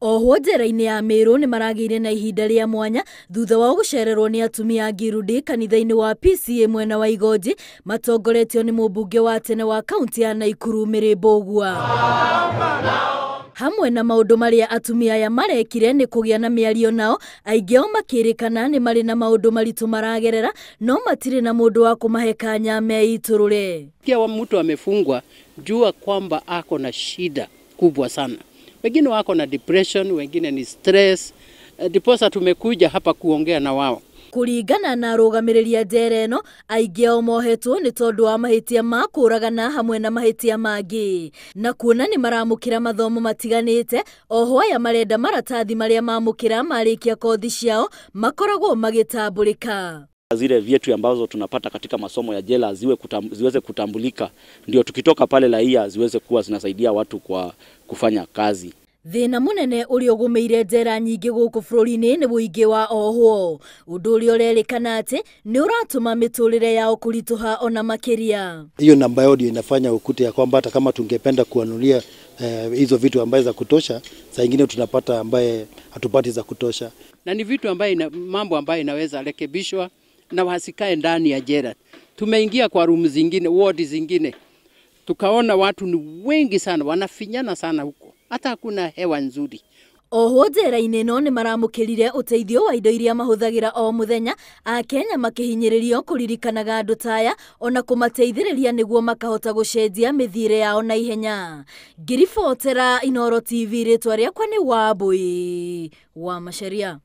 Ohwo njera-inĩ ya Meru nĩ maragĩire na ihinda rĩa mwanya thutha wao gũcererwo nĩ atumia a Ngirudi kanitha-inĩ wa PCEA mwena wa Igonji matongoretio nĩ mũmbunge wa tene wa kaunti ya Nakuru Mary Mbugua. Hamwe na maũndũ marĩa atumia aya marekire nĩ kũgĩa na mĩario nao, aingĩ ao makĩrĩkana nĩ marĩ na maũndũ maritũ maragerera no matirĩ na mũndũ wa kũmahe kanya meitũrũre. Kia mtu amefungwa, jua kwamba ako na shida kubwa sana. Wengine wako na depression, wengine ni stress. Ndiposa tumekuja hapa kuongea na wao. Kũringana na arũgamĩrĩri a njera ĩno, aingĩ ao mohetwo nĩ tondũ wa mahĩtia ma kũũragana hamwe na mahĩtia mangĩ. Na kuona nĩ maramũkĩra mathomo matiganĩte, oho aya marenda maratathi marĩa mamũkĩra marĩkia kothi ciao makoragwo magĩtambũrĩka. Zile vyetu ambazo tunapata katika masomo ya jela ziweze kutambulika, ndio tukitoka pale raia ziweze kuwa zinasaidia watu kwa kufanya kazi. Thĩna mũnene ũrĩa ũgũmĩire njera nyingĩ gũkũ bũrũri-inĩ nĩ ũingĩ wa ohwo, ũndũ ũrĩa ũrerĩkana atĩ nĩ ũratũma mĩtũrĩre yao kũritũha ona makĩria. Hiyo namba yao ndio inafanya ukute ya kwamba hata kama tungependa kuanulia hizo vitu ambaye za kutosha, saa nyingine tunapata ambaye hatupati za kutosha. Na ni vitu ambaye mambo ambayo inaweza rekebishwa na wasikae ndani ya jela. Tumeingia kwa room zingine, ward zingine, tukaona watu ni wengi sana, wanafinyana sana huko. Hata hakuna hewa nzuri. Ohwo njera-inĩ ĩno nĩ maramũkĩrire ũteithio wa indo iria mahũthagĩra o mũthenya, Akenya makĩhinyĩrĩrio kũririkanaga andũ ta aya ona kũmateithĩrĩria nĩguo makahota gũcenjia mĩthiĩre yao na ihenya. Ngĩribotera Inooro TV, rĩtwa rĩakwa nĩ Wambui wa Macharia.